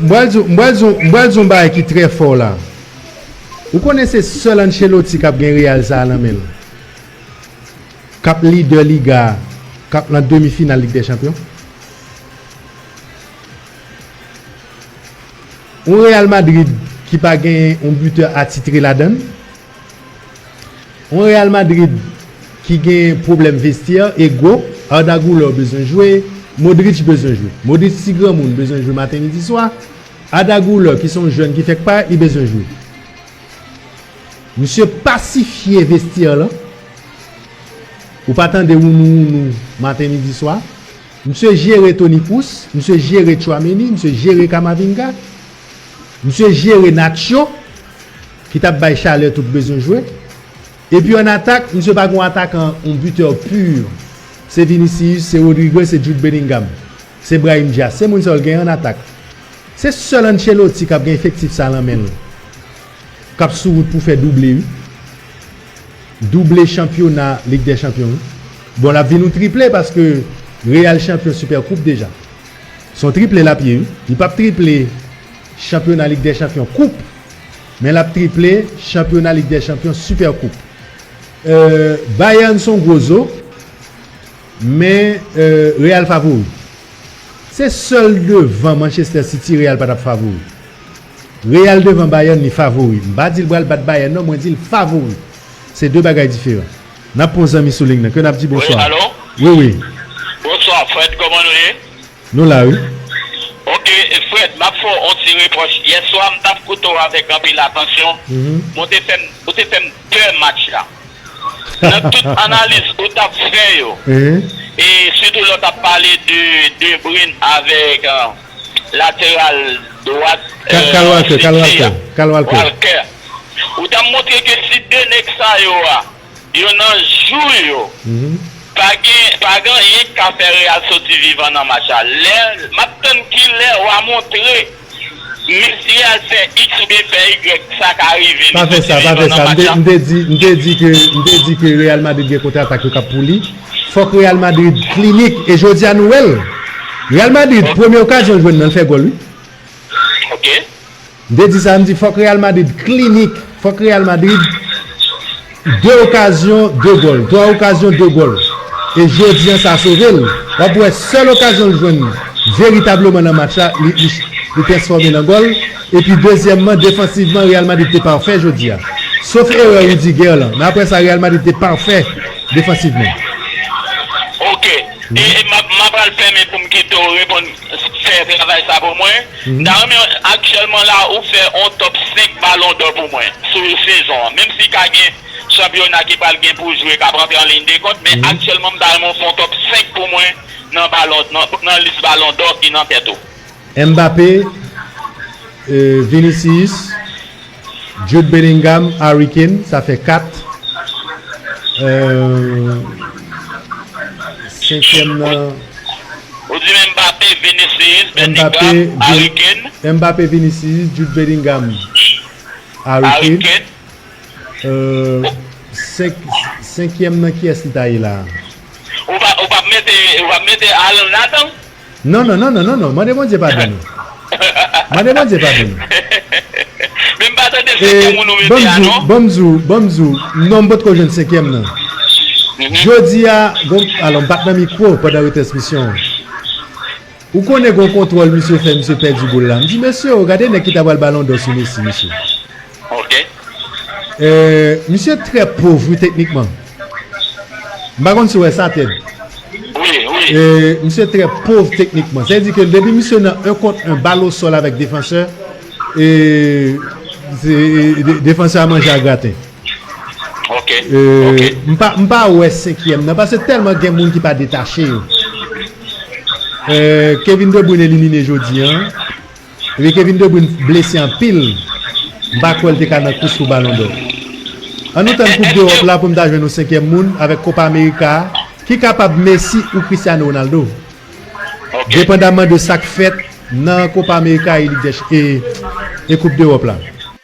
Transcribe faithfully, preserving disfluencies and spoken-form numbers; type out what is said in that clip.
M pral di w, m pral di w, m pral di w yon bagay ki trè fò la. Ou konnen se sèl Ancelotti k ap gen Real sa a nan men l. K ap lidè Liga a, k ap nan demi final Lig dè Chanpyon. Yon Real Madrid ki pa gen yon bitè atitre ladan l. Yon Real Madrid ki gen pwoblèm vestyè, ego, Arda Güler bezwen jwe, Modric bezwen jwe. Modric ti granmoun bezwen jwe maten, midi, swa. Arda Güler ki se yon jèn ki fèk parèt, li bezwen jwe. Misye pasifye vestyè lan. Ou pa tande wounou wounou maten, midi, swa. Misye jere Toni Kroos, misye jere Tchouaméni, misye jere Camavinga, misye jere Nacho, ki t ap bay chalè tout bezwen jwe. Epi ann atak, misye pa gen yon atakan, yon bitè pur. Se Vinicius, se Rodrygo, se Jude Bellingham, se Brahim Diaz. Se moun sa yo l genyen ann atak. Se sèl Ancelotti k ap gen efektif sa nan men l, k ap sou wout pou fè double, wi. Double chanpyona Lig dè Chanpyon, wi. Bon, l ap vin yon triple paske Real chanpyon Sipè Koup deja. Se yon triple l ap ye, wi. Li p ap triple chanpyona Lig dè Chanpyon koup, men l ap triple chanpyona Lig dè Chanpyon Sipè Koup. Euh, Bayern se yon gwo zo, men, euh, Real favori. Se sèl devan Manchester City Real pa t ap favori. Real devan Bayern, li favori. M pa di l pral bat Bayern non, mwen di l favori. Se de bagay diferan. N ap pran yon zanmi sou liy nan. Ke n ap di bonswa. Wi, alo? Wi, wi. Bonswa, Fred, kòman nou ye? Nou la, wi. Ok, Fred, m ap fè w yon ti repwòch. Yè swa, m t ap koute w avèk anpil atansyon. Mhm. Bon, te fè m, ou te fè m pè match la. Nan tout analiz ou t ap fè yo, mhm, e sitou lè w t ap pale de De Bruyne avèk, euh, lateral dwat, Ka-, Kyle euh, Walker, Kyle City Walker, a, Kyle Walker. Walker. Ou t ap montre ke si de nèg sa yo a, yo nan jou yo, mhm, pa gen, pa gen anyen k ka fè Real soti vivan nan match la. Lè, m ap tann ki lè w a montre Messi al fè X oubyen fè Y, sa ka rive, li soti vivan nan match la. Pa fè sa, pa fè sa. M te, m te di, m te di ke, m te di ke Real Madrid gen kontra atak yo k ap pou li. Fòk Real Madrid klinik, e jodi a nou wè l. Real Madrid, ok, premye okazyon l jwenn nan, l fè gòl, wi. Ok. M te di sa, m di fòk Real Madrid klinik, fòk Real Madrid de okazyon, de gòl, twa okazyon, de gòl. E jodi a, sa sove l. W ap wè sèl okazyon l jwenn veritableman nan match la, li, li, li transfòme nan gòl. Epi dezyèmman, defansivman, Real Madrid te pafè jodi a. Sof erè Rudiger lan. Men apre sa, Real Madrid te pafè defansivman. Ok. E, e m ap, m ap al fèmen pou m kite w reponn, fè travay sa pou mwen. Mhm. M ta renmen aktyèlman la ou fè yon top senk Ballon d'Or pou mwen sou sezon an. Menm si ka gen chanpyona ki pral gen pou jwe k ap rantre an liy de kont, men, mhm, aktyèlman m ta renmen w fè yon top senk pou mwen nan Ballon, nan, nan lis Ballon d'Or ki nan tèt ou. Mbappé, euh, Vinicius, Jude Bellingham, Harry Kane, sa fè kat. Euh, senkyèm nan. Ou di Mbappé, Vinicius, Mbappé, Bellingham, Harry Kane. Mbappé, Vinicius, Jude Bellingham, Harry Kane. Harry Kane. Euh, senk, senkyèm nan kiyès li ta ye la? Ou pa, ou pa mete, ou pa mete Haaland ladan? Non, non, non, non, non, non. Mande Bondye padon nou. Mande Bondye padon nou. Men m pa tande senkyèm moun ou mete a, non? Ban m di w, ban m di w, ban m di w, non, m potko jwenn senkyèm nan. Mhm. Jodi a, gon, alò, m pa t nan mikwo pandan retransmisyon an. Ou konnen gon kontwòl misye fè, misye pèdi boul la. M di, mesye, o, gade nèg ki ta pral Ballon d'Or sou Messi, mesye. Ok. Euh, misye trè pòv, wi, teknikman. M pa konn si w wè sa, Ted. Wi, wi. Euh, misye trè pòv teknikman. Sa vle di ke depi misye nan un contre un, bal o sòl avèk defansè, e, se, de-, defansè a manje a graten. Ok, euh, ok. M pa, m pa wè senkyèm nan, paske tèlman gen moun ki pa detache yo. Euh, Kevin De Bruyne elimine jodi a. Epi Kevin De Bruyne blese anpil. M pa kwè l te ka nan kous pou Ballon d'Or. Ann nou tann Koup Dewòp la pou m ta jwenn yon senkyèm moun avèk Copa America a, ki kapab Messi ou Cristiano Ronaldo. Ok. Depandaman de sa k fèt nan Copa America e Lig dè Ch-, e, e Koup Dewòp la.